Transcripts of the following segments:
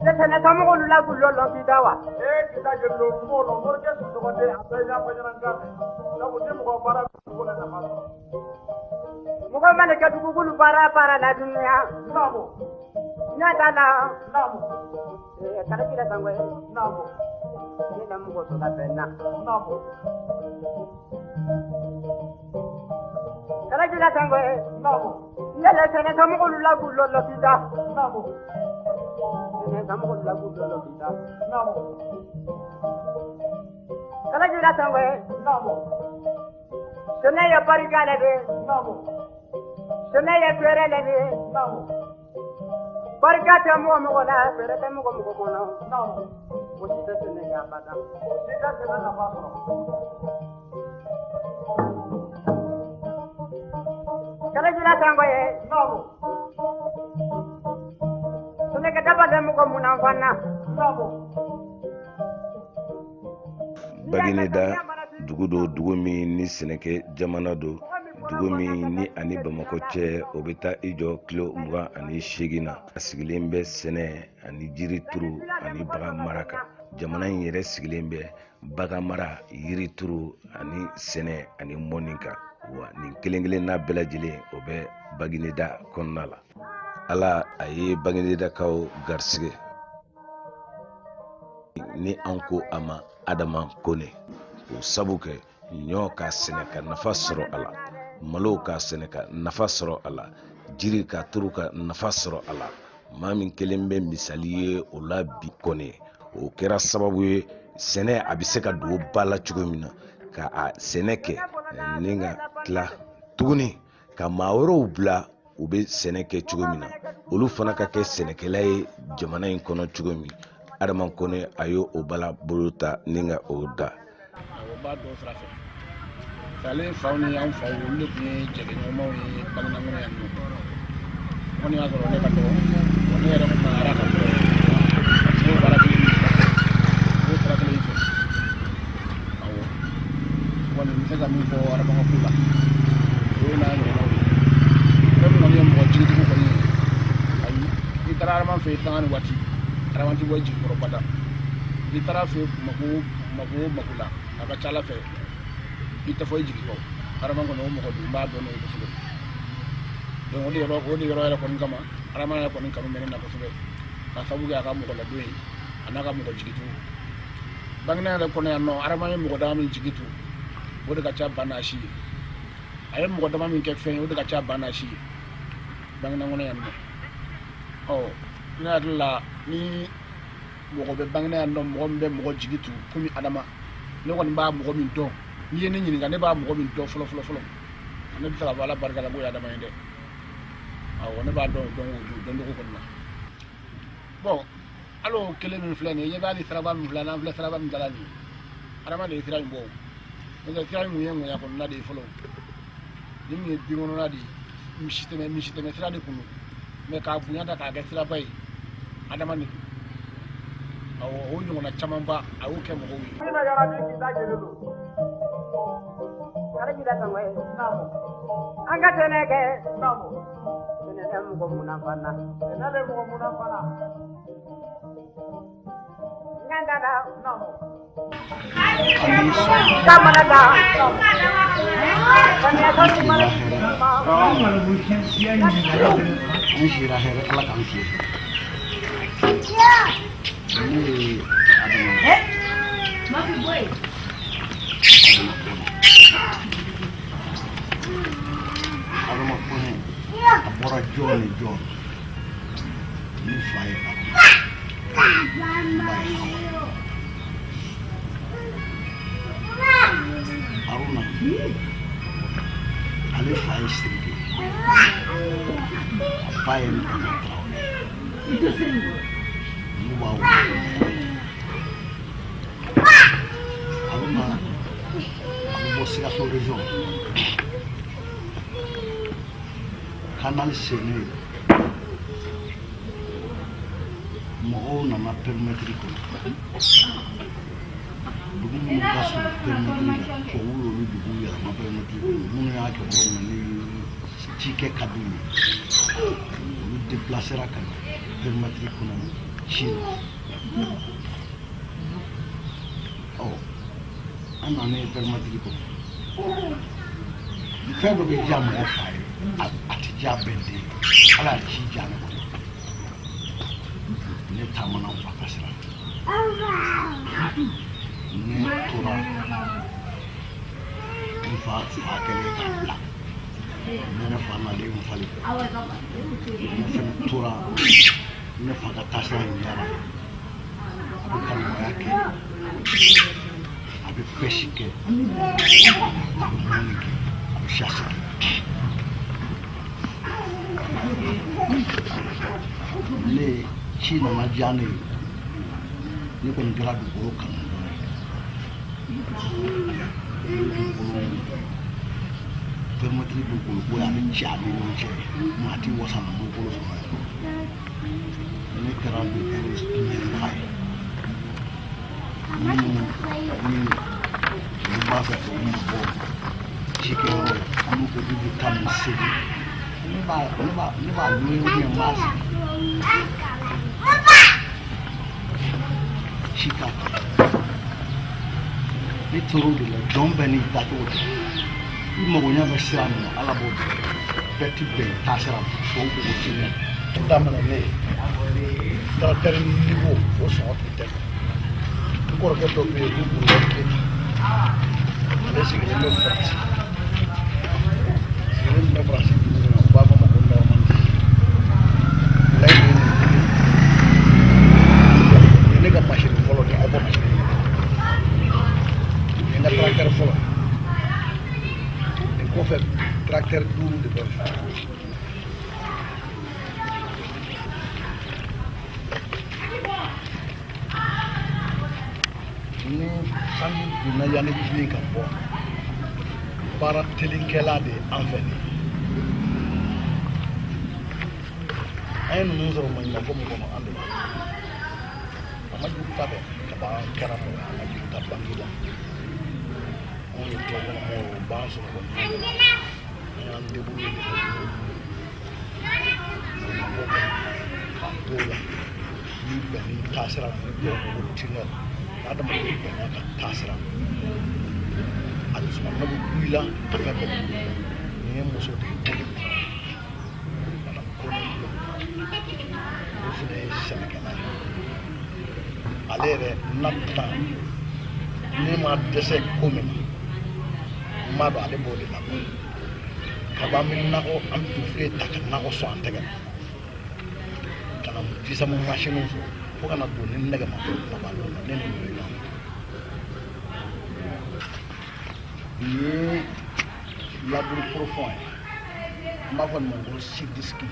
Ne sɛnɛ samɔgɔlu la gulo lɔn k'i da wa. Ee, kita jeli don m'o lɔn, morikɛ Sisɔkɔ den, a bɛɛ ɲɛfɔ ɲɛna n kan mɛn, sabu ni mɔgɔ baara bɛ la nafa sɔrɔ. Mɔgɔ mana kɛ dugukolo baara baara la dunuya. Naamu. Ɲa t'a la. Naamu. Ee, kala kira sango ye. Naamu. Ne la mɔgɔ tɔ la bɛn na. Naamu. Kala kira sango ye. Naamu. Ne la sɛnɛ samɔgɔlu la gulo lɔn k'i da. Naamu. Sɛnɛ samɔgɔlu la gulo lɔn k'i da. Naamu. Kala kira sango ye. Naamu. Sɛnɛ ye barika le de. Naamu. Sɛnɛ ye fɛɛrɛ le de. Naamu. Barika tɛ mɔgɔ mɔgɔ la, fɛɛrɛ tɛ mɔgɔ mɔgɔ kɔnɔ. Naamu. O si tɛ sɛnɛ kɛ abada. O si tɛ sɛnɛ nafa sɔrɔ. Kala kira sango ye. Naamu. Sɛnɛkɛ daba tɛ mɔgɔ munna fana. Naamu. Bagineda dugu don, dugu min ni sɛnɛkɛ jamana don, dugu min ni ani Bamakɔ cɛ o bɛ taa i jɔ kilo 28 na. A sigilen bɛ sɛnɛ ani jiri turu ani bagan mara kan. Jamana in yɛrɛ sigilen bɛ bagan mara, yiri turu ani sɛnɛ ani mɔni kan. Wa nin kelen kelenna bɛɛ lajɛlen o bɛ Bagineda kɔnɔna la. Ala a ye Baginedakaw garisɛgɛ ni an ko a ma Adama Kone, k'o sabu kɛ ɲɔ k'a sɛnɛ ka nafa sɔrɔ a la, malo k'a sɛnɛ ka nafa sɔrɔ a la, jiri ka turu ka nafa sɔrɔ a la. Maa min kelen bɛ misali ye o la bi Kone, o kɛra sababu ye sɛnɛ a bɛ se ka don ba la cogo min na, ka a sɛnɛ kɛ ni ka tila tuguni ka maa wɛrɛw bila u bɛ sɛnɛ kɛ cogo min na, olu fana ka kɛ sɛnɛkɛla ye jamana in kɔnɔ cogo min. Adama Kone a ye o bala bolo ta ni ka o da. Awɔ, n b'a dɔn sira fɛ. Ale faw ni an faw, olu de tun ye jɛgɛɲɔgɔnmaw ye Baginda kɔnɔ yan nɔ. Kɔni y'a sɔrɔ ne ka dɔgɔ, wa ne yɛrɛ kun magara ka sɔrɔ ne y'o baara kelen min kɛ, n y'o sira kelen in fɛ. Awɔ, kɔni n bɛ se ka min fɔ Adama ka ko la, o y'o n'a ɲɔgɔnnaw ye. Fɛn min kɔni ye mɔgɔ jigitigiw kɔni ye, ayi, n'i taara Adama fɛ yen sanga ni waati, Adama ti bɔ i jigi kɔrɔ bada. N'i taara fɛ yen mako mako o mako la, a ka ca Ala fɛ i tɛ fɔ i jigi kɔ. Adama kɔni o mɔgɔ don, n b'a dɔn n'o ye kosɛbɛ. Donc o de yɔrɔ yɛrɛ kɔni kama, Adama yɛrɛ kɔni kanu bɛ ne na kosɛbɛ, ka sababu kɛ a ka mɔgɔ ladon ye, a n'a ka mɔgɔ jigitugu. Baginda yɛrɛ kɔnɔ yan nɔ, Adama ye mɔgɔ dama min jigi tu, o de ka ca ba n'a si ye. A ye mɔgɔ dama min kɛ fɛn ye, o de ka ca ba n'a si ye Baginda kɔnɔ yan nɔ. Ɔ, ne hakili la, ni mɔgɔ bɛ Baginda yan nɔ, mɔgɔ min bɛ mɔgɔ jigi tu komi Adama, ne kɔni b'a mɔgɔ min dɔn, n'i ye ne ɲininka, ne b'a mɔgɔ min dɔn fɔlɔ fɔlɔ fɔlɔ, ne bɛ se k'a fɔ Ala barika la k'o ye Adama ye dɛ. Awɔ, ne b'a dɔn o dɔn o dɔncogo kɔni na. Bon, hali o kelen min filɛ nin ye, i ɲɛ bɛ hali siraba min filɛ, n'an filɛ siraba min da la nin ye, Adama de ye sira in bɔ. O n'o tɛ, sira in kun ye ŋɔɲa kɔnɔna de ye fɔlɔ, nin kun ye bin kɔnɔna de ye, misi tɛmɛ sira de kun don. Mais k'a bonya ta k'a kɛ siraba ye, Adama de don. Awɔ, o ɲɔgɔnna camanba a y'o kɛ mɔgɔw ye. Amina yarabi, kita jeli don. Kala kira sango ye. Naamu. An ka sɛnɛ kɛ. Naamu. Sɛnɛ tɛ mɔgɔ munna fana. Sɛnɛ bɛ mɔgɔ munna fana. Ɲa da la. Naamu. Ka mana da. Samiya kalo mana. An sira hɛrɛ, Ala k'an tilen. Ne ye Adama ye. Adama Kone, a bɔra jɔn ni jɔn? Ne fa ye Adama, n ba ye Hawa ye. Haruna, ale fa ye Siribe, a ba ye Nana Tarawele. N'u b'a wele ko Mɛra. Haruna, a bɛ bɔ Sikaso région. Canal sennen, mɔgɔw nana périmètre kɔnɔ. Dugu minnu ka surun périmètre la, tubabuw y'olu duguw yɛlɛma périmètre kɔnɔ. Minnu y'a kɛ yɔrɔ min na ni cikɛ ka d'u ye, olu déplacera ka na périmètre kɔnɔ. ci la. Ɔ, an nanen pɛrɛmatigi kɔ, fɛn dɔ bɛ diya mɔgɔ fa ye, a tɛ diya bɛɛ den ye. Ala y'a ci diya ne kɔnɔ, ne taamana n fa ka sira, ne tora n fa fa kɛlen k'a bila, ne ne fa nalen n falen, ne fɛnɛ tora ne fa ka taasira in diyara. A bɛ karamɔgɔya kɛ, a bɛ pêche kɛ, a bɛ mɔni kɛ, a bɛ chasse kɛ. Ne ci nana diya ne ye, ne kɔni kɛra dugukolo kanu dɔ ye. Dugukolo pɛrɛmɛtiri, dugukolo ko ye, a bɛ ci a ni ɲɔgɔn cɛ, maa t'i wasa na dugukolo sɔrɔ yan. Ne kɛra dugukolo ɲɛbaga ye, minnu ni olu b'a fɛ k'u mabɔ cikɛyɔrɔ la, n'u ko k'u bɛ taa ni segin, ne b'a louer ou bien n b'a sigi ci k'a kan. Ne tor'o de la. Jɔn bɛɛ n'i dacogo tɛ, i magoɲɛ bɛ sira min na, Ala b'o dɔn. Bɛɛ ti bɛn taasira ma. Tubabu ko ko tiɲɛ daminɛ, ne ye tracteur niveau o sɔngɔ tun tɛ. N kɔrɔkɛ dɔ bɛ yen ko Burubɛ Keyita, ale sigilen bɛ Faransi, sigilen bɛ Faransi dugu min na, u b'a fɔ a ma ko Normandie. Layi ye nin ye, ne ka machine fɔlɔ ni aw ka machine ye, nin ye n ka tracteur fɔlɔ. Nin kɔfɛ, tracteur duuru de bɛ n fɛ. Ni sanji binna, yanni tile ka bɔ, baara telinkɛla de ye an fɛ. Nin an ye ninnu sɔrɔ maɲumanko min kɔnɔ, an de b'a a ma juru ta dɛ. Ka ban kɛra mɔgɔ a ma juru ta banki la. Anw ye tulokɔnɔmɔgɔw ye, o b'an sɔrɔ kɔni, an y'an débrouiller de ka maɲumanko kɔnɔ k'an t'o la. N'i bɛnn'i taasira ma, ni tubabu ko ko tunnel, adamaden bɛnna ka taasira, a dusumakasi bɛ ku i la, a fɛn bɛɛ bɛ ku i la. Nin ye muso de ye, Boli Madame Kone Boli, o fana ye sɛnɛkɛla ye. Ale yɛrɛ na tan, ne ma dɛsɛ ko min na, n b'a dɔn ale b'o de la. Kaban bɛ nakɔ, an bɛ tufure ta ka nakɔ sɔn an tɛgɛ la, ka na jisamu masiniw sɔrɔ, fo ka na don ni nɛgɛmafɛn kumaba dɔ la, ne ni nin bɛ ɲɔgɔn fɛ. Nin ye labour profond ye, an b'a fɔ nin ma ko six disque.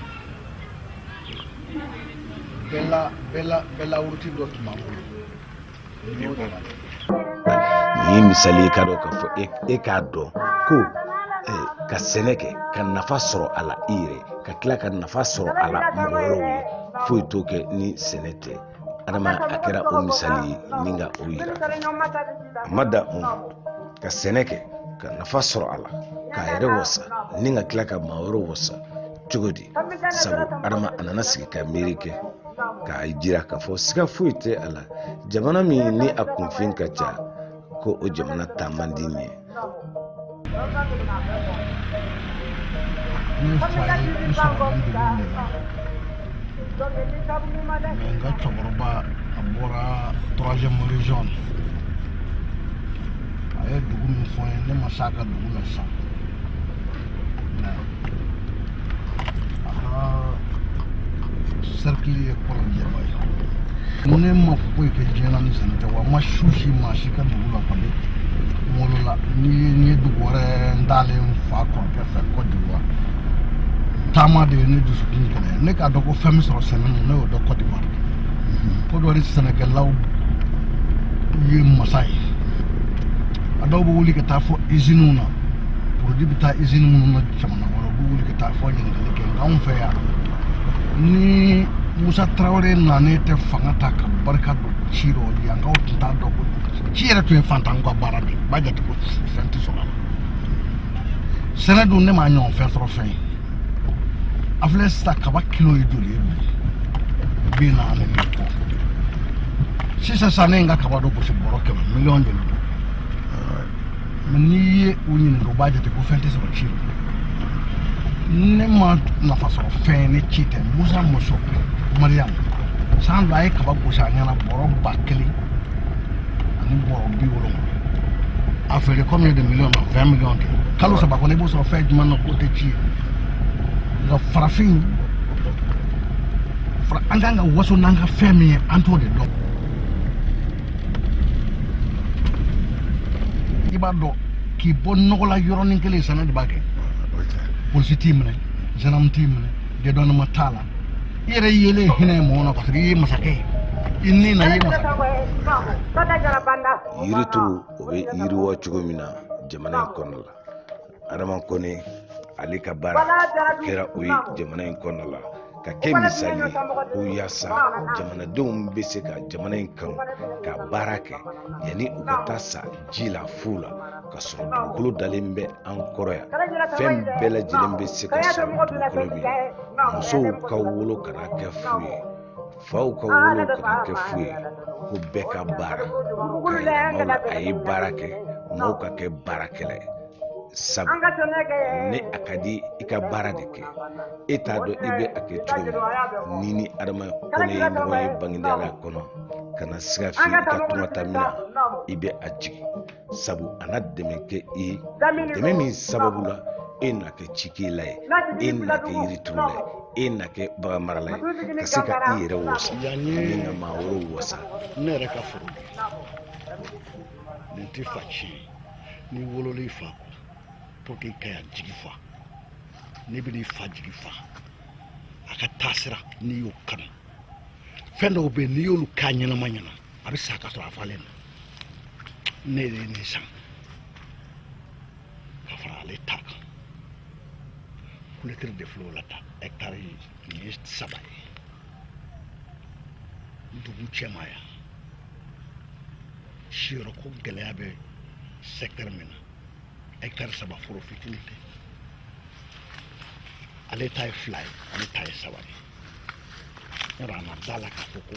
Bɛla bɛla bɛla wuruti dɔ tun b'an bolo, nin y'o de la. Nin ye misali ye k'a dɔn k'a fɔ e k'a dɔn ko ka sɛnɛ kɛ ka nafa sɔrɔ a la i yɛrɛ, ka tila ka nafa sɔrɔ a la mɔgɔ wɛrɛw ye, foyi t'o kɛ ni sɛnɛ tɛ. Adama a kɛra o misali ye ni ka o yira. A ma dan o ma, ka sɛnɛ kɛ ka nafa sɔrɔ a la k'a yɛrɛ wasa ni ka tila ka maa wɛrɛw wasa. Cogo di? Sabu Adama a nana sigi ka miiri kɛ k'a jira k'a fɔ siga foyi tɛ a la, jamana min ni a kunfin ka ca, ko o jamana taa man di ɲɛ. Ne fa ye n sɔrɔ nin dugu in de la, mais n ka cɛkɔrɔba, a bɔra troisième région na. A ye dugu min fɔ n ye, ne ma s'a ka dugu la sisan, mais a ka cercle ye Kɔlɔnjɛba ye. Ne ma foyi kɛ diɲɛ na ni sɛnɛ tɛ, wa n ma su si maa si ka dugu la kɔni. N wolola ni n ye dugu wɛrɛ n taalen n fa kɔrɔkɛ fɛ Côte d'Ivoire. Taama de ye ne dusukun gɛlɛya, ne k'a dɔn ko fɛn bɛ sɔrɔ sɛnɛ na. Ne y'o dɔn Côte d'Ivoire. Côte d'Ivoire sɛnɛkɛlaw ye masa ye. A dɔw bɛ wuli ka taa fɔ iziniw na, produit bɛ taa izini minnu na jamana wɛrɛ, u bɛ wuli ka taa fɔ ɲininkali kɛ. Nka anw fɛ yan, ni Musa Tarawele nanen tɛ fanga ta ka barika don ci rɔ, yankaw tun t'a dɔn ko ci yɛrɛ tun ye fantanw ka baara de ye. U b'a jate ko fɛn tɛ sɔrɔ a la. Sɛnɛ dun, ne m'a ɲɔgɔn fɛn sɔrɔ fɛn ye. A filɛ sisan, kaba kilo ye joli ye bi? 40 ni kɔ. Sisan sisan ne ye n ka kaba dɔ gosi bɔrɔ 100, miliyɔn joli don? Mais n'i ye u ɲininka, u b'a jate ko fɛn tɛ sɔrɔ ci la. Ne ma nafa sɔrɔ fɛn ye ni ci tɛ. Musa muso Mariyamu, san dɔ a ye kaba gosi a ɲɛna bɔrɔ 1000 ani bɔrɔ 70. A feere combien de millions na? 20 millions tɛ? Kalo 3 kɔnɔ, i b'o sɔrɔ fɛn jumɛn na k'o tɛ ci ye? Nka farafin, an kan ka waso n'an ka fɛn min ye, an t'o de dɔn. I b'a dɔn k'i bɔ nɔgɔ la yɔrɔnin kelen, sɛnɛ de b'a kɛ. Polisi t'i minɛ, gendarme t'i minɛ, dédouanement t'a la. I yɛrɛ yelen hinɛ ye mɔgɔ na parce que i ye masakɛ ye, i ni na i ye masakɛ. Yirituru, o bɛ yiriwa cogo min na jamana in kɔnɔ la, Adama Kɔnɛ, ale ka baara kɛra o ye jamana in kɔnɔ la, ka kɛ misali ye ko yaasa jamanadenw bɛ se ka jamana in kanu ka baara kɛ yanni u ka taa sa ji la fu la, ka sɔrɔ dugukolo dalen bɛ an kɔrɔ yan. Fɛn bɛɛ lajɛlen bɛ se ka sɔrɔ dugukolo min na. Musow ka wolo kana kɛ fu ye, faw ka wolo kana kɛ fu ye, ko bɛɛ ka baara ka yira maaw la a ye baara kɛ, maaw ka kɛ baarakɛla ye. Sabu ni a ka di i ka baara de kɛ, e t'a dɔn i bɛ a kɛ cogo min. Ni ni Adama Kɔnɛ ye ɲɔgɔn ye Baginda la kɔnɔ, kana siga fiyewu, i ka tunga ta min na, i bɛ a jigin, sabu a na dɛmɛ kɛ i ye, dɛmɛ min sababu la e na kɛ cikɛla ye, e na kɛ yiriturula ye, e na kɛ baganmarala ye, ka se ka i yɛrɛ wasa ni ka maa wɛrɛw wasa. Ne yɛrɛ ka foro de nin tɛ fa tiɲɛ. N'i wolola i fa kɔ pour que i ka yan jigi fa, n'i bɛna i fa jigi fa, a ka taasira, n'i y'o kanu, fɛn dɔw bɛ yen, n'i y'olu k'a ɲɛnama ɲɛna, a bɛ sa ka sɔrɔ a falen na. Ne de ye nin san ka fara ale ta kan. Kulɛtiri de filɛ o la ta, hɛkitari nin ye 3 ye dugu cɛma yan. Siyɔrɔ ko gɛlɛya bɛ secteur min na, hɛkitari 3, foro fitinin tɛ. Ale ta ye 2 ye, ale ta ye 3 ye. Yɔrɔ a na da la k'a fɔ ko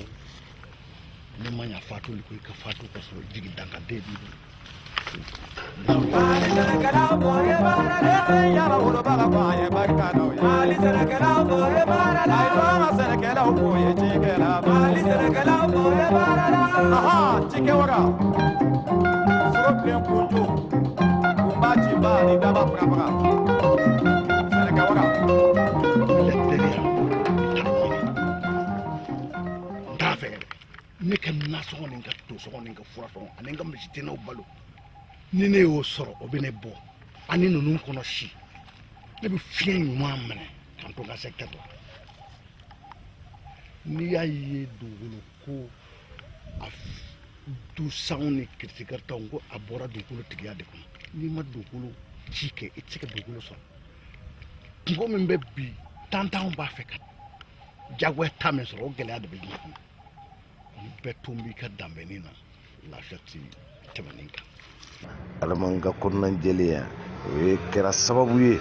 ne ma ɲa fatuli ko i ka fatu ka sɔrɔ jigi dangaden b'i bolo. Mali sɛnɛkɛlaw ye baara la, yala wolobaga ko a ye barika d'aw ye. Mali sɛnɛkɛlaw ye baara la, ayiwa an ka sɛnɛkɛlaw ko ye cikɛla. Mali sɛnɛkɛlaw ye baara la, aha cikɛ waga. Soro bilen kunjo, kunba ciba ni daba faga faga. Sɛnɛkɛ waga. Lɛtɛriya n t'a fɛ yɛrɛ. Ne ka nasɔngɔ ni n ka tosɔngɔ ni n ka furasɔngɔ ani n ka misitɛnɛw balo, ni ne y'o sɔrɔ, o bɛ ne bɔ ani ninnu kɔnɔ si. Ne bɛ fiɲɛ ɲuman minɛ ka n to n ka secteur la. N'i y'a ye dugukolo ko a du sanw ni kiritikaritaw ko a bɔra dugukolo tigiya de kɔnɔ. N'i ma dugukolo ci kɛ, i tɛ se ka dugukolo sɔrɔ. Kungo min bɛ bi, tantanw b'a fɛ ka jagoya ta min sɔrɔ, o gɛlɛya de bɛ diɲɛ kɔnɔ. Ni bɛɛ tun b'i ka danbenin na, lafiya ti tɛmɛ nin kan. Adama ka kɔnɔnajɛlenya, o ye kɛra sababu ye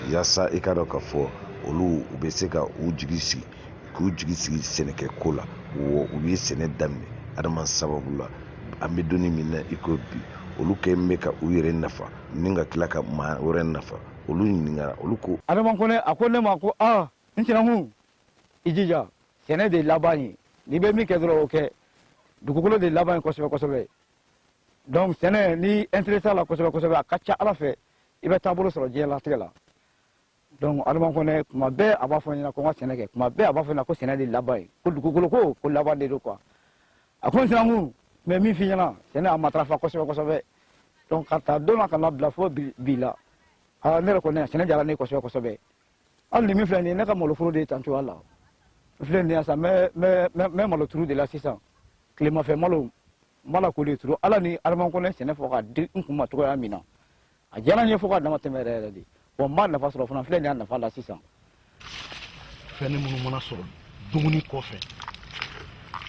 yaasa i ka dɔn k'a fɔ olu u bɛ se ka u jigi sigi, k'u jigi sigi sɛnɛkɛ ko la. Wa u ye sɛnɛ daminɛ Adama sababu la. An bɛ donni min na i ko bi, olu kɛlen bɛ ka u yɛrɛ nafa ni ka tila ka maa wɛrɛ nafa. Olu ɲininkara, olu ko: Adama Kɔnɛ a ko ne ma ko aa, n sinankun, i jija, sɛnɛ de laban ye. N'i bɛ min kɛ dɔrɔn, o kɛ. Dugukolo de laban ye kosɛbɛ kosɛbɛ. Donc sɛnɛ, n'i intéressé a la kosɛbɛ kosɛbɛ, a ka ca Ala fɛ, i bɛ taabolo sɔrɔ diɲɛlatigɛ la. Donc Adama Kɔnɛ, tuma bɛɛ a b'a fɔ n ɲɛna ko n ka sɛnɛ kɛ. Tuma bɛɛ a b'a fɔ n ɲɛna ko sɛnɛ de laban ye, ko dugukolo ko laban de don quoi. A ko n sinankun, n bɛ min f'i ɲɛna, sɛnɛ a matarafa kosɛbɛ kosɛbɛ. Donc ka taa don na ka na bila fo bi la, aa, ne yɛrɛ kɔni, sɛnɛ diyara ne ye kosɛbɛ kosɛbɛ. Hali ni min filɛ nin ye, ne ka maloforo de ye tan cogoya la. N filɛ nin ye sisan, n bɛ malo turu de la sisan, tilemafɛ malo, n b'a la k'o de turu. Ala ni Adama Kɔnɛ sɛnɛ fɔ ka di n kun ma cogoya min na, a diyara n ye fo ka dama tɛmɛ yɛrɛ yɛrɛ de. Wa n b'a nafa sɔrɔ fana, n filɛ nin ye a nafa la sisan. Fɛn minnu mana sɔrɔ dumuni kɔfɛ,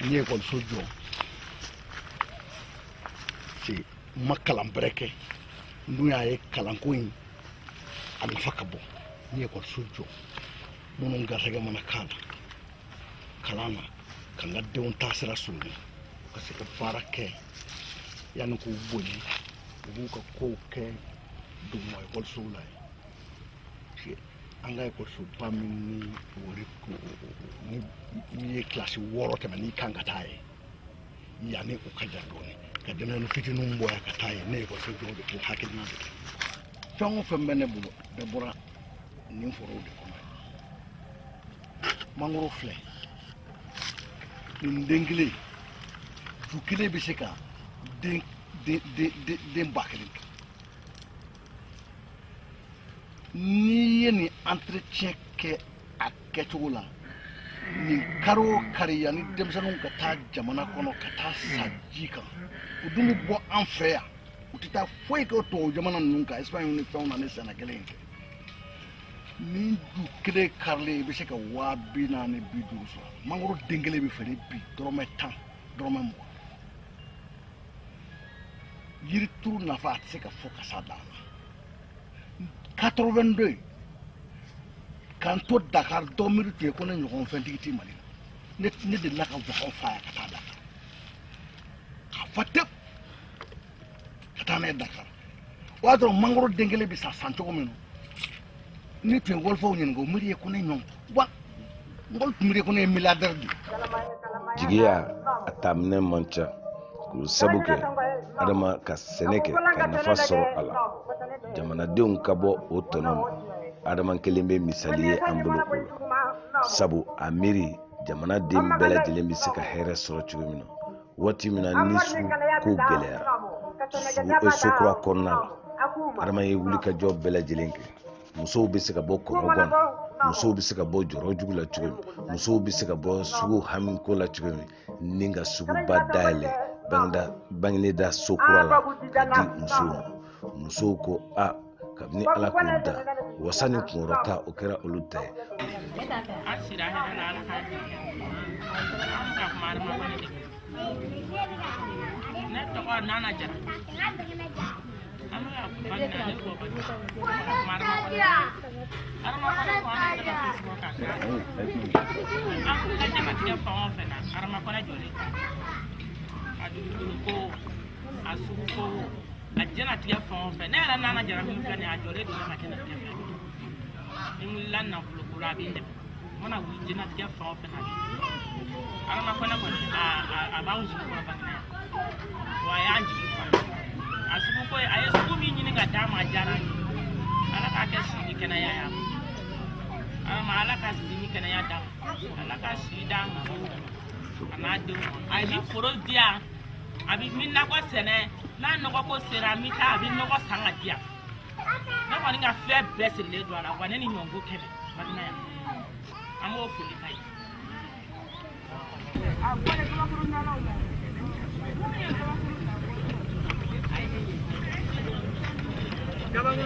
n ye ekɔliso jɔ, n ma kalan bɛrɛ kɛ. N dun y'a ye kalanko in a nafa ka bon. N ye ekɔliso jɔ, minnu garisɛgɛ mana k'a la kalan na, ka n ka denw taasira surunya. ka se ka baara kɛ yanni k'u bonya, u b'u ka kow kɛ duguma ekɔlisow la yen, parce que an ka ekɔlisoba min ni o ni n'i ye kilasi 6 tɛmɛ n'i kan ka taa yen, yanni o ka jan dɔɔnin, ka denmisɛnnin fitininw bɔ yan ka taa yen, ne ekɔliso jɔ de k'o hakilina de kɛ. Fɛn o fɛn bɛ ne bolo, bɛɛ bɔra nin forow de kɔnɔ. Mangoro filɛ nin, den kelen, ju kelen bɛ se ka den den den den den 1000 kɛ. N'i ye nin entretien kɛ a kɛcogo la, nin kari o kari, yanni denmisɛnninw ka taa jamana kɔnɔ ka taa sa ji kan, u dun bɛ bɔ an fɛ yan, u tɛ taa foyi kɛ tubabu jamana ninnu kan, Espagne ni fɛnw na, ni sɛnɛ kelen in kɛ. Ni ju kelen karilen, i bɛ se ka 40 000, 50 sɔrɔ. Mangoro den kelen bɛ feere bi dɔrɔmɛ 10, dɔrɔmɛ 20. Yiri turu nafa, a tɛ se ka fɔ ka s'a dan na. 82, k'an to Dakar, dɔ miiri tun ye ko ne ɲɔgɔn fɛntigi tɛ Mali la. Ne delila ka wagon fa yan ka taa Dakar, k'a fa tep ka taa n'a ye Dakar. O y'a sɔrɔ mangoro den kelen bɛ san san cogo min na, ne tun ye wɔlifɔw ɲininka, o miiri ye ko ne ɲɔgɔn wa mɔgɔw tun miiri ko ne ye milliardaire de ye. Jigiya a taaminɛ man ca, k'o sabu kɛ Adama ka sɛnɛ kɛ ka nafa sɔrɔ a la, jamanadenw ka bɔ o tɔnɔ ma. Adama kelen bɛ misali ye an bolo o la, sabu a miiri jamanaden bɛɛ lajɛlen bɛ se ka hɛrɛ sɔrɔ cogo min na. Waati min na ni sugu ko gɛlɛyara sugu so kura kɔnɔna la, Adama ye wulikajɔ bɛɛ lajɛlen kɛ. Musow bɛ se ka bɔ kɔnɔgan na, musow bɛ se ka bɔ jɔrɔ jugu la cogo min, musow bɛ se ka bɔ sugu hamiko la cogo min, ni ka suguba dayɛlɛ Bagineda so kura la ka di musow ma. Musow ko a kabini Ala k'u da, wasa ni kunkɔrɔta o kɛra olu ta ye. An sira hɛrɛ la, Ala k'a di an ka kuma. Adama Kɔnɛ de, ne tɔgɔ Nana Jara. An bɛ ka Baginda, ne bɔ Baginda, an bɛ ka kuma Adama Kɔnɛ. Adama Kɔnɛ ko an bɛ se ka fɛn k'a kɛ an ka diɲɛlatigɛ fɛn o fɛn na. Adama Kɔnɛ jɔlen a dugukolo ko, a sugu ko, a diɲɛlatigɛ fɛn o fɛn. Ne yɛrɛ Nana Jara min filɛ nin ye, a jɔlen don ne ka diɲɛlatigɛ fɛn. Ni n wulila nafolo ko la, a bɛ n dɛmɛ. N mana wuli diɲɛlatigɛ fɛn o fɛn na, a bɛ n dɛmɛ. Adama Kɔnɛ kɔni, a b'anw jigi kɔrɔ Baginda yan, wa a y'an jigi fa. A sugu ko, a ye sugu min ɲini ka d'an ma, a diyara an ye. Ala k'a kɛ si ni kɛnɛya ye a ma. Adama, Ala ka si ni kɛnɛya d'a ma, Ala ka si d'a musow ma, a n'a denw ma. A bɛ foro di yan, a bɛ min nakɔ sɛnɛ, n'a nɔgɔ ko sera, n bɛ taa, a bɛ nɔgɔ san ka di yan. Ne kɔni ka fɛn bɛɛ sirilen don a la wa. Ne ni ɲɔnko 100 Baginda yan, an b'o foli ka ye.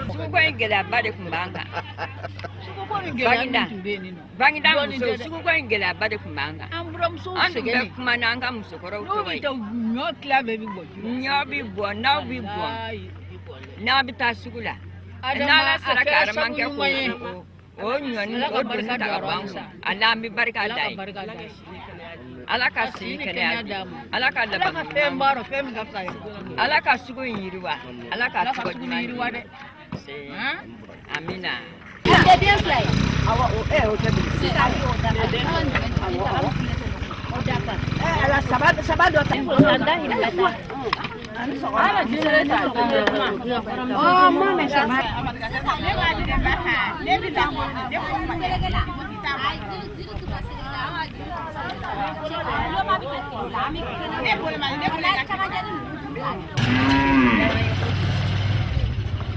Suguko in gɛlɛyaba de tun b'an kan Baginda. Baginda musow, suguko in gɛlɛyaba de tun b'an kan. An buramusow An tun bɛ sɛgɛnnen. kuma n'an ka musokɔrɔw N'o tɔgɔ bɛ ye. taa, ɲɔ tila bɛɛ bɛ bɔ ji la. Ɲɔ bɛ bɔn, n'aw bɛ bɔn, Walayi, i bɛ bɔn dɛ. N'aw bɛ taa sugu la, Adama, n'Ala a sera ka kɛra Adama sabu kɛ ɲuman ye. k'o o ɲɔni Ala ka o doni barika ta don ka a bɔ an rɔ. kun, ala an bɛ barika Ala da ka ye. barika da ye. Ala ka Ka si si ni ni kɛnɛya kɛnɛya di. d'a ma. Ala ka Ala laban ka fɛn ɲuman b'a rɔ, fɛn min ka fisa ye. Ala ka sugu in yiriwa, Ala ka Ala ka tɔgɔ sugu in ɲuman yiriwa dɛ. Se. Han? Amina. Den fila ye. Awɔ, o o tɛ bilen. Sisan o dafa. Ala saba saba dɔ ta. Ɔ ma mɛ saba.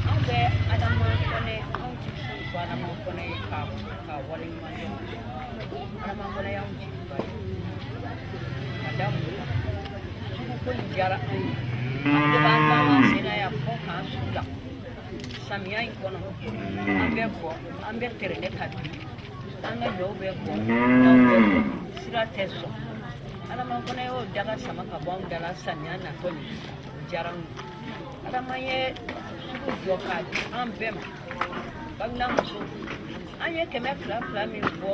Anw bɛ Adama Kɔnɛ, anw ti foyi fɔ Adama Kɔnɛ ye ka waleɲuman dɔn. Adama Kɔnɛ y'anw jigiba ye ka da mun kan? Suguko in diyara anw ye. An de b'an taama sen na yan fɔ k'an su la samiya in kɔnɔ. An bɛ bɔ, an bɛ tɛrɛnɛ ka bin, an ka ɲɔw bɛ bɔ, n'aw bɛ bɔ, sira tɛ sɔn. Adama Kɔnɛ y'o daga sama ka bɔ anw da la samiya natɔ nin, o diyara anw ye. Adama ye sugu jɔ k'a di an bɛɛ ma. Baginda musow, an ye 200 200 min bɔ,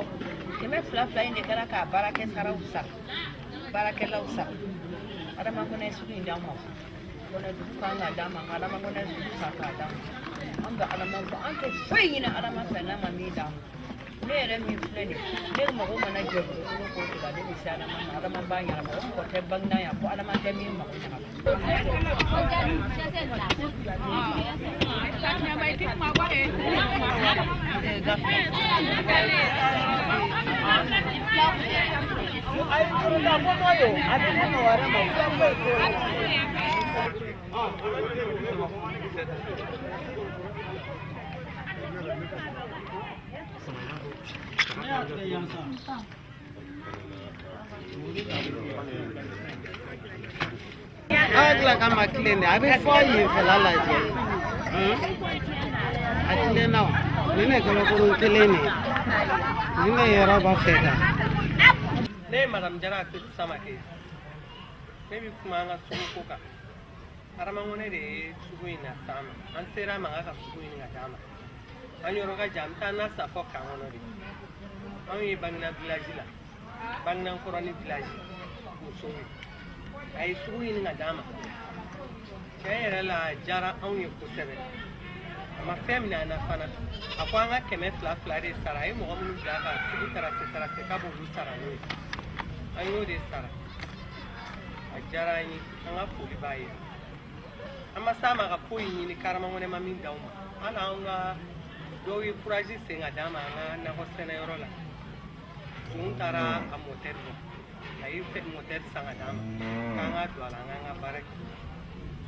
200 200 in de kɛra k'a baarakɛ saraw sara, baarakɛlaw sara. Adama Kɔnɛ sugu in d'an ma. Kɔnɛ dugu kan k'a d'an ma, nka Adama Kɔnɛ sugu san k'a d'an ma. An bɛ Adama fo, an tɛ foyi ɲini Adama fɛ n'a ma min d'an ma. Ne yɛrɛ min filɛ nin ye, ne mago mana jɔ dugukolo ko la, ne bɛ se Adama ma. Adama b'a ɲɛnabɔ. O mɔgɔ tɛ Baginda yan ko Adama tɛ min mago ɲɛnabɔ. Aw tila ka ma tilen de, a bɛ fɔ yenfɛla lajɛ. A tilenna o, nin de kabakurun kelen de ye, nin de yɔrɔ b'a fɛ kan. Ne ye Madame Jara Sedu Samake ye. Ne bɛ kuma an ka sugu ko kan. Adama Kɔnɛ de ye sugu in na s'an ma. An sera a ma k'a ka sugu ɲini ka d'an ma. An yɔrɔ ka jan, an bɛ taa na sa fɔ kan kɔnɔ de. Anw ye Baginda village la, Baginda Kɔrɔni village musow ye. A ye sugu ɲini ka d'an ma. Tiɲɛ yɛrɛ la, a diyara anw ye kosɛbɛ. A ma fɛn minɛ an na fana. A ko an ka 200 200 de sara. A ye mɔgɔ minnu bila ka sugu tarase tarase k'a b'olu sara n'o ye. An y'o de sara. A diyara an ye, an ka foli b'a ye. An ma s'a ma ka foyi ɲini k'Adama Kɔnɛ ma min d'anw ma. Hali an ka dɔw ye furaji sen ka d'an ma an ka nakɔ sɛnɛyɔrɔ la. Son taara a mɔtɛri bɔ, a ye mɔtɛri san ka d'an ma k'an ka don a la, an k'an ka baara kɛ.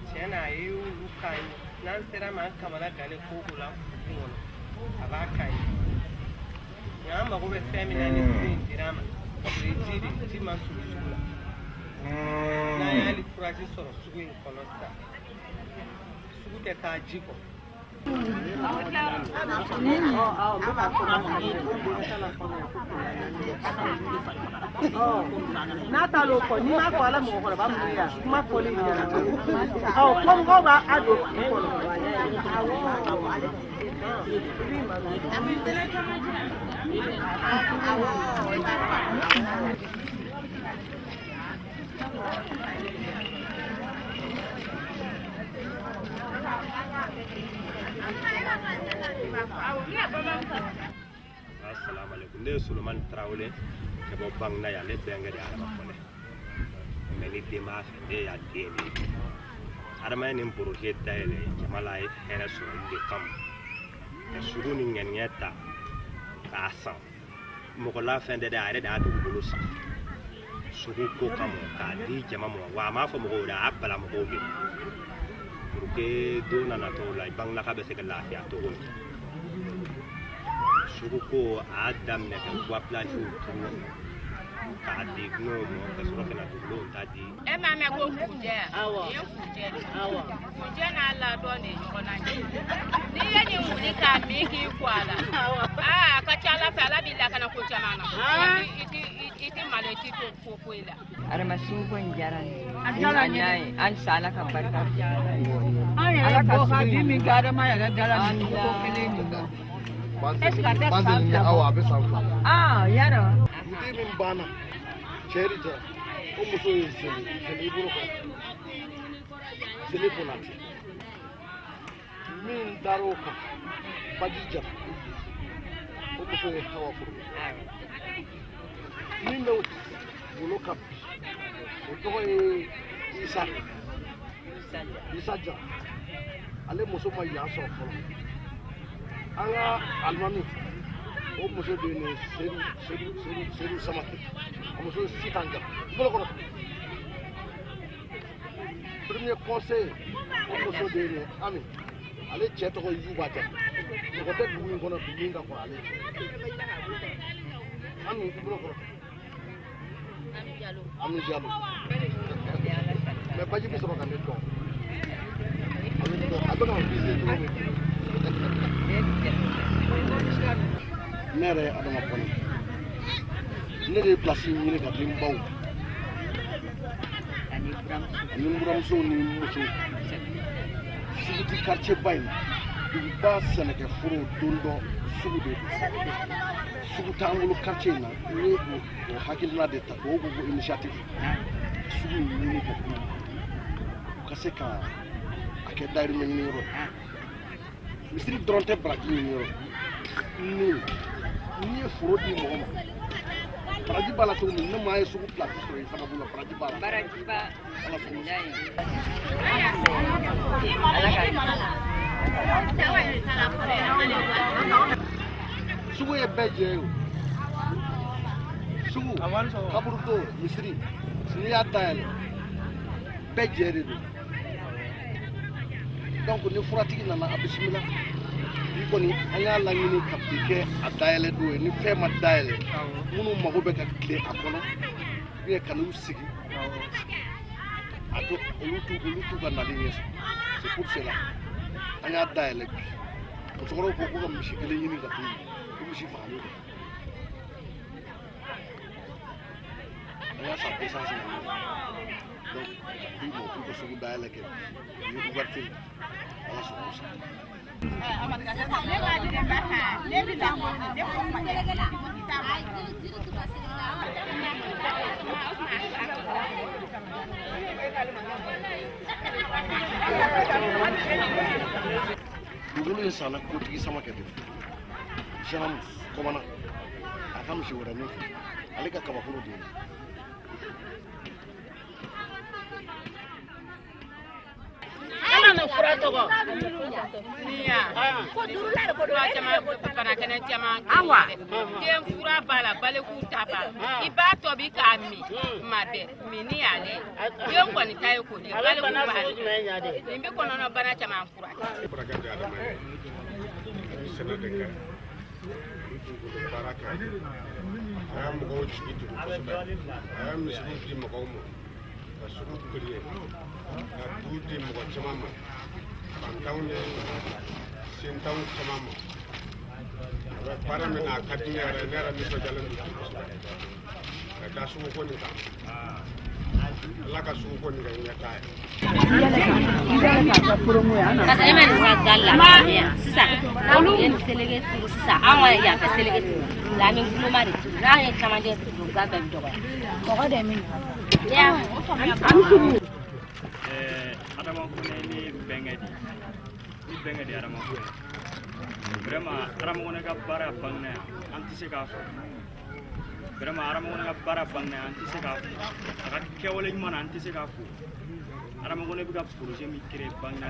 Tiɲɛ na, a ye olu k'an ye. N'an sera ma, an kamana gannen ko o ko la dugu kɔnɔ, a b'a k'an ye. Nka an mago bɛ fɛn min na ni sugu in dira an ma, o ye ji de ye. Ji man surun sugu la. N'an ye hali furaji sɔrɔ sugu in kɔnɔ sisan, sugu tɛ taa ji kɔ. N'a taara o kɔ, n'i m'a fɔ ala mɔgɔkɔrɔba minnu ye, kuma fɔli ɲɛna, ɔ fɔ mɔgɔw b'a a don fili kɔnɔ. Assalamu alaikum. Ne ye Solomani Tarawele ka bɔ Baginda yan. Ne bɛnkɛ de ye Adama Kɔnɛ, mais ni den b'a fɛ, ne y'a den de ye. Adama ye nin projet dayɛlɛ jama la hɛrɛ sɔrɔli de kama, ka sugu ni ŋɛniɲɛ ta k'a san. Mɔgɔ la fɛn tɛ dɛ, a yɛrɛ de y'a dugukolo san sugu ko kama k'a di jama ma. Wa a m'a fɔ mɔgɔw de, a y'a bala mɔgɔw de pour que don na nataw la, Bangilaka bɛ se ka lafiya cogo min. Sugu ko, a y'a daminɛ ka bois planché turu k'a di dunanw ma, ka sɔrɔ ka na dugukolow ta di. E m'a mɛn ko kunjɛ? Awɔ. Nin ye kunjɛ de ye. Awɔ. Kunjɛ n'a ladɔn de ye ɲɔgɔn na. N'i ye nin wuli k'a min k'i ko a la, aa, a ka ca Ala fɛ, Ala b'i lakana ko caman na. I ti malo, i ti to ko foyi la. Adama, suguko in diyara n ye. A diyara n ye. N'a ye halisa, Ala ka barika. An yɛrɛ bɔ ka di min kɛ Adama yɛrɛ da la nin suguko kelen nin na. Est ce que a tɛ san 2 bɔ? Awɔ, a bɛ san 2. Aa, yarɔ. Dugutigi min banna, Cɛri Jara, o muso ye Zeli Zeli, i bolo kɔrɔ Zeli Konate. Min dar'o kan, Baji Jara, o muso ye Hawa furu. Min bɛ wolo kan bi, o tɔgɔ ye Isa Isa Jara. Ale muso ma yan sɔrɔ fɔlɔ. An ka alimami, o muso de ye nin Sedu Sedu Sedu Sedu Samake, a muso ye Sitan Jara, i bolo kɔrɔ. Premier conseil, o muso de ye nin Ami, ale cɛ tɔgɔ ye Yuba Jara. Mɔgɔ tɛ dugu in kɔnɔ bi min ka kɔrɔ ale cɛ. Ami, i bolo kɔrɔ. Ami Jalo. Mais baji bɛ sɔrɔ ka ne dɔn, a bɛ ne dɔn, a bɛ ka n visiter cogo min. Ne yɛrɛ ye Adama Kɔnɛ, ne de ye place ɲini ka di n baw ani n buramusow ni n musow. Sugu ti quartier ba in na, duguba sɛnɛkɛforo don dɔ sugu de don. Sugu t'an bolo quartier in na. N ye o hakilina de ta, o ko ko initiative. Sugu in ɲini ka d'u ma, u ka se ka a kɛ dahirimɛ ɲini yɔrɔ ye. Misiri dɔrɔn tɛ baraji ɲini yɔrɔ ni n'i ye foro di mɔgɔ ma, baraji b'a la cogo min, ni maa ye sugu pilasi sɔrɔ i sababu la, baraji b'a la. Baraji b'a Ala sɔnna. Ala ka Sugu ye bɛɛ jɛ ye o. Sugu, kaburudo, misiri, n'i y'a dayɛlɛ, bɛɛ jɛ de don. Donc ni furatigi nana, a bisimila. Bi kɔni, an y'a laɲini ka bi kɛ a dayɛlɛ don ye. Ni fɛn ma dayɛlɛ, minnu mago bɛ ka tile a kɔnɔ ou ka n'u sigi a to, olu t'u ka nali ɲɛ sɔrɔ. C'est pour cela an y'a dayɛlɛ bi. Musokɔrɔbaw ko ko ka misi kelen ɲini ka d'u ma, ko misi fagalen don. An y'a san 250. Donc ka d'u ma k'u ka sugu dayɛlɛ kɛ bi ye ouverture. Ala sɔnna o sa. Dugukolo in sanna Kotigi Samakɛ de fɛ, Sanamu kɔmana a ka misi wɛrɛ min fɛ, ale ka kabakolo de ye. Ala na fura tɔgɔ ko duuru la ko don caman bana kɛnɛ caman. Awa, den fura b'a la, baliku ta b'a la, i b'a tobi k'a min tuma bɛɛ min ni y'ale ye. Den kɔni ta ye k'o di, baliku b'a la, nin bɛ kɔnɔna bana caman fura. Kɔrɔkɛ de Adama ye, a bɛ sɛnɛ de kɛ, a bɛ dugukolo baara kɛ, a y'a mɔgɔw jigi tugu kosɛbɛ, a y'a misiriw di mɔgɔw ma, ka sugu créer, ka du di mɔgɔ caman ma, fantanw ni sentanw caman ma. A bɛ baara min na, a ka di ne yɛrɛ, ne yɛrɛ nisɔndiyalen don kosɛbɛ ka da suguko nin kan. Ala ka suguko nin kɛ ɲɛtaa ye. Parce que e ma nin ka gali la sisan, olu ye nin seleke turu sisan, an ka yan fɛ seleke turu nka an bɛ guloma de turu. N'an ye camancɛ turu, ga bɛɛ bɛ dɔgɔya. Mɔgɔ de min Adama Kone, ne bɛnkɛ di, ne bɛnkɛ de Adama Kone. Vraiment, Adama Kone ka baara Baginda yan, an tɛ se k'a fɔ. Vraiment, Adama Kone ka baara Baginda yan, an tɛ se k'a fɔ. A ka kɛwale ɲuman na, an tɛ se k'a fɔ. Adama Kone bɛ ka projet min créer Baginda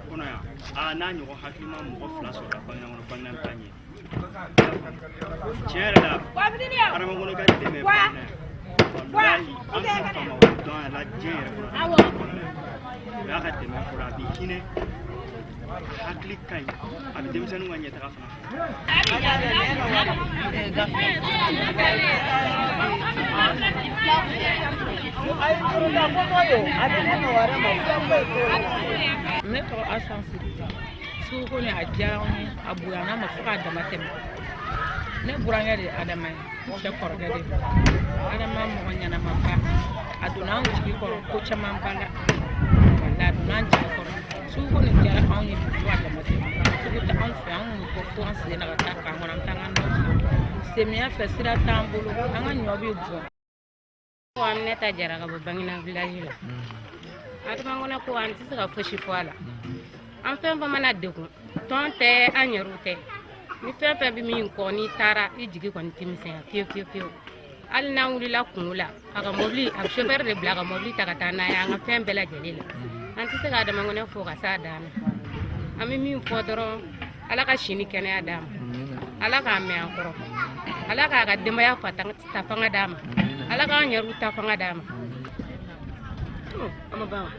kɔnɔ yan, aa, n'a ɲɔgɔn hakilima mɔgɔ fila sɔrɔla Baginda kɔnɔ, Baginda bɛ taa ɲɛ. Tiɲɛ yɛrɛ la, Adama Kone ka dɛmɛ Baginda yan, walahi, an t'u faama o dɔn a la diɲɛ yɛrɛ kɔnɔ. O y'a ka dɛmɛ fɔlɔ. A bɛ hinɛ, hakili ka ɲi, a bɛ denmisɛnninw ka ɲɛtaga fana fɛ. Ne tɔgɔ Asan Sidibe. Suguko ni a diyara n ye, a bonyana ma fo k'a dama tɛmɛ. Ne burankɛ de ye Adama ye, n cɛ kɔrɔkɛ de don. Adama mɔgɔ ɲɛnamaba, a donna anw jigi kɔrɔ ko camanba la. Walahi, a donna an jigi kɔrɔ. Suguko nin diyara anw ye bi fo k'a dama tɛmɛ. Sugu tɛ anw fɛ, anw bɛ bɔ fo an sen na ka taa kan kɔnɔ, an bɛ taa an ka naw san. Samiya fɛ, sira t'an bolo, an ka ɲɔ bɛ bɔn. Aminata Jara ka bɔ Baginda village la. Adama Kone ko, an tɛ se ka fosi fɔ a la. An fɛn fɛn mana degun, tɔn tɛ, an yɛrɛw tɛ, ni fɛn fɛn bɛ min kɔ, n'i taara, i jigi kɔni tɛ misɛnya fiyewu fiyewu fiyewu. Hali n'an wulila kungo la, a ka mɔbili, a bɛ chauffeur de bila ka mɔbili ta ka taa n'a ye an ka fɛn bɛɛ lajɛlen la. An tɛ se ka Adama Kone fo ka s'a dan na. An bɛ min fɔ dɔrɔn, Ala ka si ni kɛnɛya d'a ma, Ala k'a mɛn an kɔrɔ, Ala k'a ka denbaya fa ta fanga d'a ma, Ala k'an yɛrɛw ta fanga d'a ma. An ma ban wa?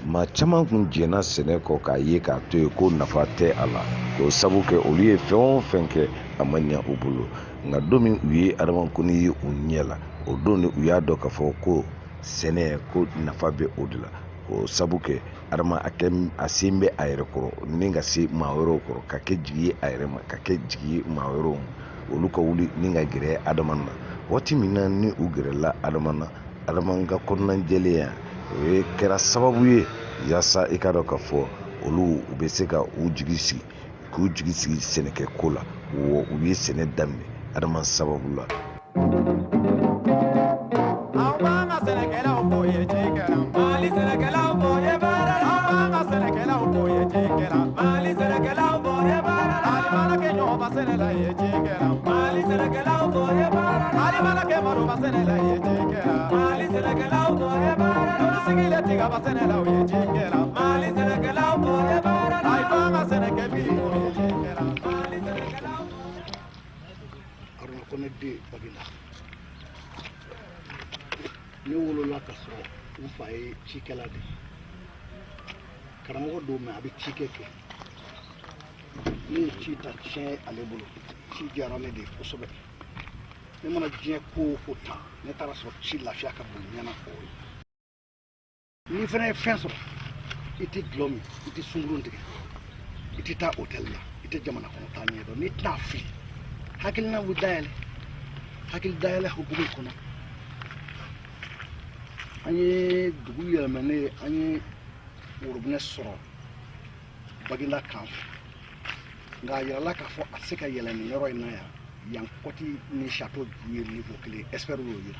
Maa caman kun jɛnna sɛnɛ kɔ k'a ye k'a to yen ko nafa tɛ a la, k'o sabu kɛ olu ye fɛn o fɛn kɛ, a ma ɲɛ u bolo. Nka don min u ye Adama Kone ye u ɲɛ la, o don de u y'a dɔn k'a fɔ ko sɛnɛ ko nafa bɛ o de la, k'o sabu kɛ Adama a kɛ a sen bɛ a yɛrɛ kɔrɔ ni ka se maa wɛrɛw kɔrɔ, ka kɛ jigi ye a yɛrɛ ma, ka kɛ jigi ye maa wɛrɛw ma. Olu ka wuli ni ka gɛrɛ Adama na. Waati min na ni u gɛrɛla Adama na, Adama ka kɔnɔnajɛlenya, o ye kɛra sababu ye yaasa i ka dɔn k'a fɔ olu u bɛ se ka u jigi sigi, k'u jigi sigi sɛnɛkɛ ko la. Wa u ye sɛnɛ daminɛ Adama sababu la. fo ye baara la. Mali mana kɛ maloba sɛnɛla ye cikɛla. Mali sɛnɛkɛlaw fo ye baara la. Olu sigilen tigaba sɛnɛlaw ye cikɛla. Mali sɛnɛkɛlaw fo ye baara la. Ayi f'an ka sɛnɛ kɛ bi o ye cikɛla. Mali sɛnɛkɛlaw. Aruna Kɔnɛ den Baginda. Ne wolola ka sɔrɔ n fa ye cikɛla de ye, karamɔgɔ don, mɛ a bɛ cikɛ kɛ. Ne ye ci ta tiɲɛ ale bolo. Ci diyara ne de ye kosɛbɛ. Ne mana diɲɛ ko o ko ta, ne taara sɔrɔ ci lafiya ka bon ɲɛna o ye. N'i fana ye fɛn sɔrɔ, i tɛ dulɔ min, i tɛ sunkurun tigɛ, i tɛ taa hôtel la, i tɛ jamana kɔnɔ taa ɲɛdɔn. N'i tɛna fili, hakilina bɛ dayɛlɛ. Hakili dayɛlɛ hukumu kɔnɔ, an ye dugu yɛlɛmɛnen ye, an ye worobinɛ sɔrɔ Baginda kan fɛ, nka a yirala k'a fɔ a tɛ se ka yɛlɛ nin yɔrɔ in na yan. Yan kɔti ni château ju ye niveau kelen, expert y'o yira.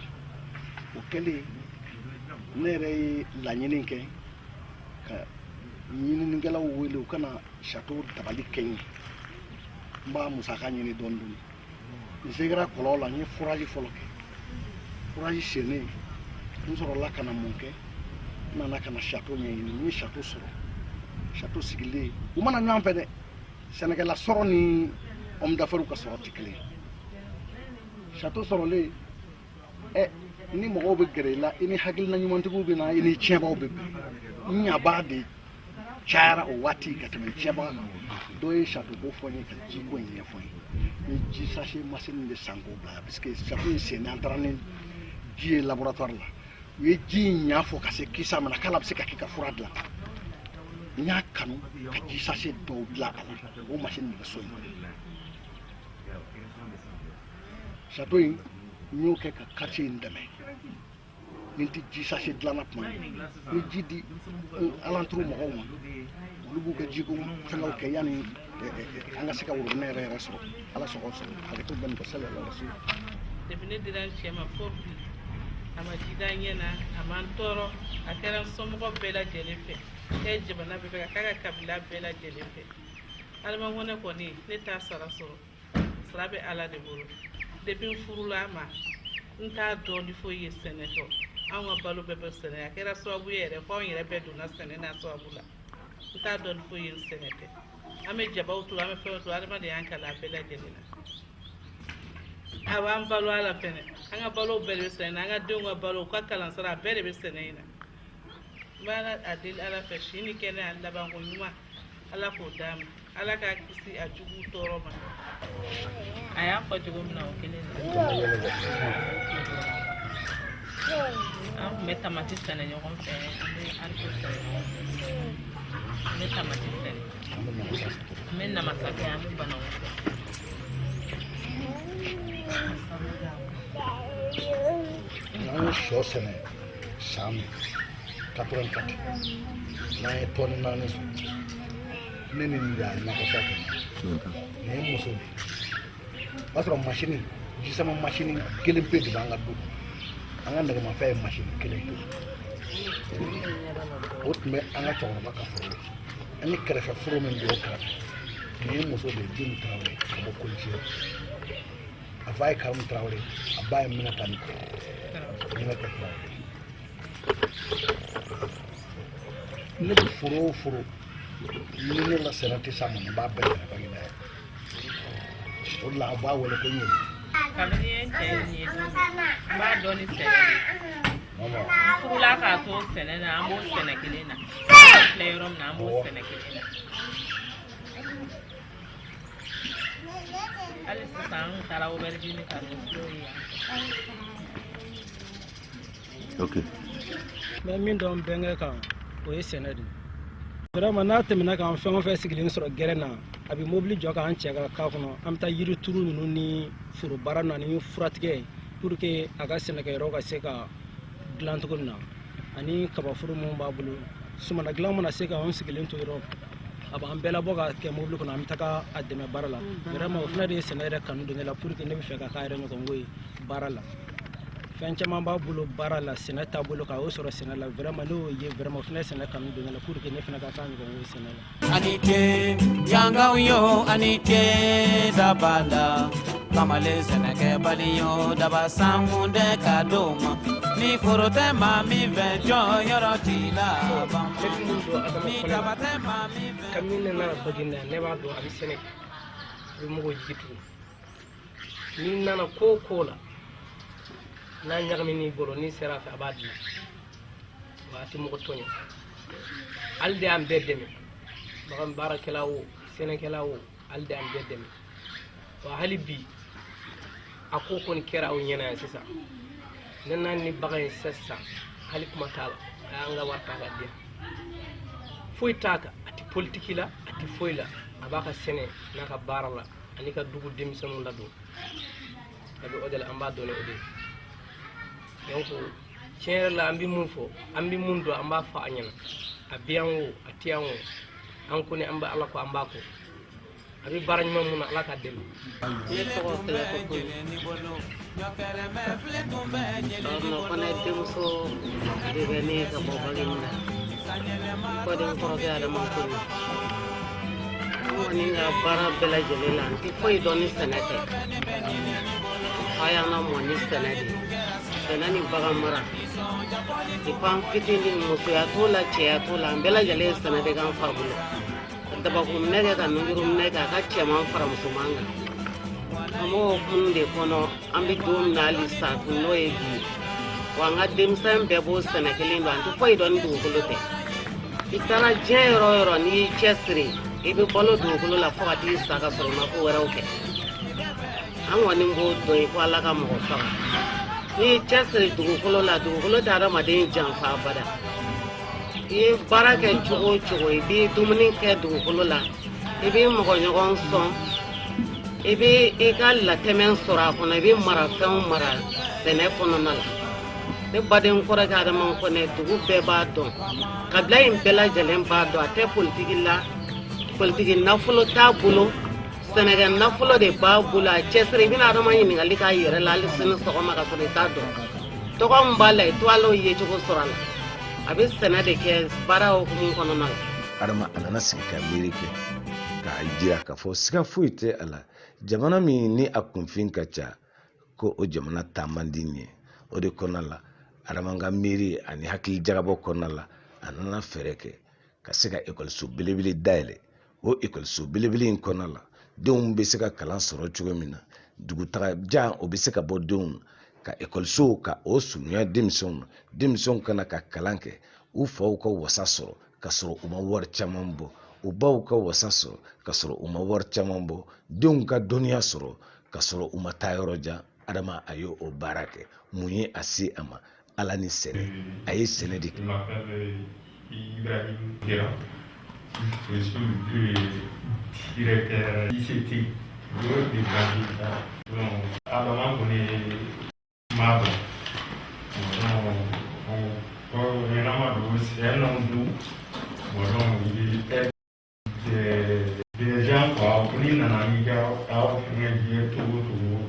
O kɛlen, ne yɛrɛ ye laɲini kɛ ka ɲininikɛlaw wele u ka na château dabali kɛ n ye. N b'a musaka ɲini dɔɔni dɔɔni. N seginna kɔlɔn la, n ye forage fɔlɔ kɛ. Forage sennen, n sɔrɔla ka na mun kɛ? N nana ka na château ɲɛɲini. N ye château sɔrɔ. Château sigilen, u mana ɲɔgɔn fɛ dɛ. Sɛnɛkɛla sɔrɔ ni homme d'affaires ka sɔrɔ tɛ kelen ye. Château sɔrɔlen, ɛ, ni mɔgɔw bɛ gɛrɛ i la, i ni hakilina ɲumantigiw bɛ na, i ni tiɲɛbaw bɛ bɛn. N ɲabaa de cayara o waati ka tɛmɛ tiɲɛbaga kan. Dɔ ye château ko fɔ n ye, ka ji ko in ɲɛfɔ n ye. N ye ji sachet machine de san k'o bila, parce que château in senni, an taara ni ji ye laboratoire la, u ye ji in ɲa fɔ ka se kisa ma na k'ala bɛ se ka kɛ ka fura dilan. N y'a kanu ka ji sachet dɔw dilan a la. O machine de bɛ so in kɔnɔ. Château in, n y'o kɛ ka quartier in dɛmɛ. Ni n tɛ ji sachet dilanna tuma min, ni ji di alentour mɔgɔw ma, olu b'u ka jiko fɛngɛw kɛ yanni an ka se ka worobinɛ yɛrɛ yɛrɛ sɔrɔ. Ala sɔgɔ sɔrɔ ale ko bɛn ko sali ala rasul. Depuis ne dira n cɛ ma fo bi, a ma ji da n ɲɛ na, a ma n tɔɔrɔ. A kɛra n somɔgɔ bɛɛ lajɛlen fɛ, a kɛra jamana bɛɛ fɛ, ka k'a ka kabila bɛɛ lajɛlen fɛ. Adama Kɔnɛ kɔni, ne t'a sara sɔrɔ, sara bɛ Ala de bolo. Depuis n furula a ma, n t'a dɔn ni foyi ye sɛnɛ kɔ. Anw ka balo bɛɛ bɛ sɛnɛ. A kɛra sababu ye yɛrɛ fo anw yɛrɛ bɛɛ donna sɛnɛ n'a sababu la. N t'a dɔn ni foyi ye ni sɛnɛ tɛ. An bɛ jabaw turu, an bɛ fɛnw turu. Adama de y'an kalan a bɛɛ lajɛlen na. A b'an balo a la fɛnɛ. An ka balo bɛɛ de bɛ sɛnɛ na, an ka denw ka balo, u ka kalansara, a bɛɛ de bɛ sɛnɛ in na. N b'a a deli Ala fɛ, si ni kɛnɛya labanko ɲuman, Ala k'o d'a ma. Ala k'a kisi a jugu tɔɔrɔ ma. A y'a fɔ cogo min na, o kelen de. An tun bɛ tamati sɛnɛ ɲɔgɔn fɛ, an bɛ hariko sɛnɛ ɲɔgɔn fɛ, an bɛ tamati sɛnɛ, an bɛ namasa kɛ, an bɛ bananku kɛ. An ye sɔ sɛnɛ san min 84, n'an ye tɔni 4 sɔrɔ. Ne ni nin de y'a nakɔsa kɛ. Nin ye muso de ye. O y'a sɔrɔ masini jisama masini kelen pe de b'an ka du kɔnɔ. An ka nɛgɛmafɛn ye masini kelen pe, o tun bɛ an ka cɛkɔrɔba ka foro la. An ye kɛrɛfɛ foro min don o kɛrɛfɛ, nin ye muso de ye, Jini Tarawele ka bɔ Kolisi. A fa ye Karimu Tarawele, a ba ye Minata ni Minata Tarawele. Ne bɛ foro o foro ni ne la sɛnɛ tɛ s'a ma, n b'a bɛɛ sɛnɛ Baginda ye. O de la a b'a wele ko n yɛrɛ. Kabini ye n cɛ ye nin ye don min, n b'a dɔn ni sɛnɛ de ye. N furula k'a to sɛnɛ na, an b'o sɛnɛ kelen na. An filɛ yɔrɔ min na, an b'o sɛnɛ kelen na. Hali sisan, an taara aubergine ka n'o filɛ o ye yan. Ok. N bɛ min dɔn bɛnkɛ kan, o ye sɛnɛ de ye. Vraiment, n'a tɛmɛna k'an fɛn o fɛn sigilen sɔrɔ gɛrɛn na, a bɛ mobili jɔ k'an cɛ ka k'a kɔnɔ, an bɛ taa yiri turu ninnu ni foro baara ninnu ani furatigɛ, pour que a ka sɛnɛkɛyɔrɔ ka se ka dilan cogo min na, ani kabaforo minnu b'a bolo. Sumana dilan mana se k'anw sigilen to dɔrɔn, a b'an bɛɛ labɔ ka kɛ mobili kɔnɔ, an bɛ taga a dɛmɛ baara la. Vraiment, o fana de ye sɛnɛ yɛrɛ kanu don ne la, pour que ne bɛ fɛ ka k'a yɛrɛ ɲɔgɔnko ye baara la. Fɛn caman b'a bolo baara la, sɛnɛ taabolo kan, a y'o sɔrɔ sɛnɛ la. Vraiment, ne y'o ye. Vraiment, o fana ye sɛnɛ kanu don ne la, pour que ne fana ka k'a ɲɔgɔnko ye sɛnɛ la. Ani ce yangaw yo, ani ce dabala. Kamalen sɛnɛkɛbali yo, daba sankun tɛ ka d'o ma. Ni foro tɛ maa min fɛ, jɔn yɔrɔ t'i la ban. Ni daba tɛ maa min fɛ. Kabini ne nana Baginda, ne b'a dɔn a bɛ sɛnɛ kɛ, a bɛ mɔgɔw jigi tugu. N'i nana ko o ko la, n'a ɲagamina i bolo, n'i sera a fɛ, a b'a dilan wa. A tɛ mɔgɔ tɔɲɔ. Ale de y'an bɛɛ dɛmɛ, bagan baarakɛla o, sɛnɛkɛla o, ale de y'an bɛɛ dɛmɛ wa. Hali bi a ko kɔni kɛra aw ɲɛna yan sisan. Ne n'a ni bagan ye sisan, hali kuma t'a la. A y'an ka wari ta k'a di yan, foyi t'a kan. A tɛ politiki la, a tɛ foyi la. A b'a ka sɛnɛ n'a ka baara la ani ka dugu denmisɛnninw ladon. A bɛ o de la, an b'a dɔn ni o de ye. Donc tiɲɛ yɛrɛ la, an bɛ mun fɔ, an bɛ mun dɔn, an b'a fɔ a ɲɛna. A bɛ yan o, a tɛ yan o, an kɔni an bɛ Ala kɔ, an b'a kɔ. A bɛ baara ɲuman mun na, Ala k'a dɛmɛ. Ne tɔgɔ Kɛlɛko Kone. Denmuso de bɛ ne ka bɔ Baginda. Kɔden kɔrɔkɛ Adama Kone. N kɔni ka baara bɛɛ lajɛlen la, n tɛ foyi dɔn ni sɛnɛ tɛ. Fa y'an lamɔ ni sɛnɛ de ye, sɛnɛ ni bagan mara. Depuis an fitinin, musoya t'o la, cɛya t'o la, an bɛɛ lajɛlen ye sɛnɛ de k'an fa bolo. Ka dabakuminɛ kɛ, ka nunjuruminɛ kɛ, a ka cɛman fara musoman kan. An b'o hukumu de kɔnɔ, an bɛ don min na hali sa n'o ye bi ye. Wa an ka denmisɛn bɛɛ b'o sɛnɛ kelen dɔn, an tɛ foyi dɔn ni dugukolo tɛ. I taara diɲɛ yɔrɔ o yɔrɔ, n'i y'i cɛsiri, i bɛ balo dugukolo la fo ka t'i sa ka sɔrɔ i ma ko wɛrɛw kɛ. An kɔni b'o dɔn i ko Ala ka mɔgɔ faga. N'i y'i cɛsiri dugukolo la, dugukolo tɛ adamaden janfa abada. I ye baara kɛ cogo o cogo, i b'i dumuni kɛ dugukolo la, i b'i mɔgɔ ɲɔgɔn sɔn, i bɛ i ka latɛmɛ sɔrɔ a kɔnɔ, i bɛ marafɛnw mara sɛnɛ kɔnɔna la. Ne baden kɔrɔkɛ Adama Kɔnɛ, dugu bɛɛ b'a dɔn, kabila in bɛɛ lajɛlen b'a dɔn. A tɛ politiki la, politiki nafolo t'a bolo, sɛnɛkɛ nafolo de b'a bolo. A cɛsiri, i bɛna Adama ɲininkali k'a yɛrɛ la hali sini sɔgɔma ka sɔrɔ i t'a dɔn. Tɔgɔ min b'a la, i to ala o yecogo sɔrɔ a la. A bɛ sɛnɛ de kɛ baara hukumu kɔnɔna la. Adama, a nana sigi ka miiri kɛ k'a jira k'a fɔ siga foyi tɛ a la, jamana min ni a kunfin ka ca, ko o jamana taa man di ɲɛ. O de kɔnɔna la, Adama ka miiri ani hakili jagabɔ kɔnɔna la, a nana fɛɛrɛ kɛ ka se ka ekɔliso belebele dayɛlɛ. O ekɔliso belebele in kɔnɔna la, denw bɛ se ka kalan sɔrɔ cogo min na, dugutaga jan o bɛ se ka bɔ denw na, ka ekɔlisow ka o surunya denmisɛnw na, denmisɛnw ka na ka kalan kɛ, u faw ka wasa sɔrɔ ka sɔrɔ u ma wari caman bɔ, u baw ka wasa sɔrɔ ka sɔrɔ u ma wari caman bɔ, denw ka dɔnniya sɔrɔ ka sɔrɔ u ma taa yɔrɔ jan. Adama, a ye o baara kɛ. Mun ye a se a ma? Ala ni sɛnɛ. A ye sɛnɛ de kɛ. Je m'appelle Ibrahim Guéra. Je suis le directeur ICT de Baginda. Donc, Adama Kone m'a dɔn. Donc, vraiment, c'est un homme doux. Bon, donc, il aide des gens, quoi. N'i nana n'i ka aw fɛngɛ diɲɛ cogo o cogo,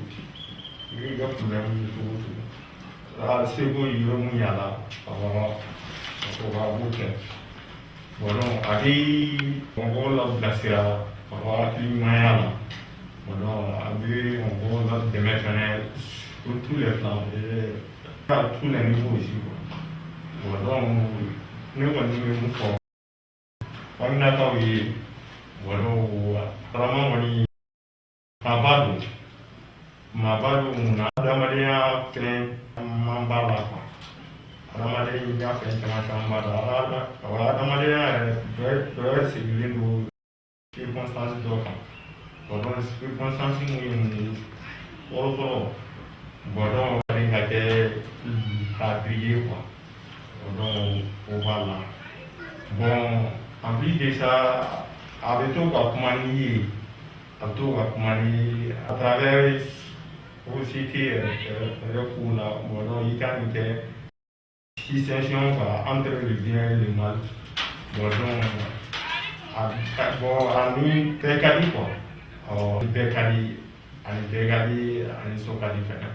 i ka problème ye cogo o cogo, a seko ye mun y'a la, awɔ, o a b'o kɛ. Bon, donc a bɛ mɔgɔw labilasira awɔ hakili ɲumanya la. Bon, donc a bɛ mɔgɔw la dɛmɛ fɛnɛ sur tous les plans et à tous les niveaux aussi, quoi. Bon, donc ne kɔni bɛ mun fɔ Baginakaw ye? Bon, donc Adama kɔni, maaba don, maaba don. Mun na? Adamadenya fɛn caman b'a la, quoi. Adamadenya fɛn caman caman b'a la. Awɔ, adamadenya yɛrɛ bɛɛ sigilen don circonstance dɔ kan. Bon, donc circonstance mun ye mun ye fɔlɔ fɔlɔ? Bon, donc ka kɛ ladiri ye, quoi. Bon, donc o b'a la. Bon, en plus de ça, a bɛ to ka kuma n'i ye, a bɛ to ka kuma n'i ye à travers société yɛrɛ kow la. Bon, donc i ka nin kɛ distinction, quoi, entre le bien et le mal. Bon, donc a bon, ani bɛɛ ka di, quoi. Awɔ, bɛɛ ka di, ani bɛɛ ka di, ani so ka di fɛnɛ.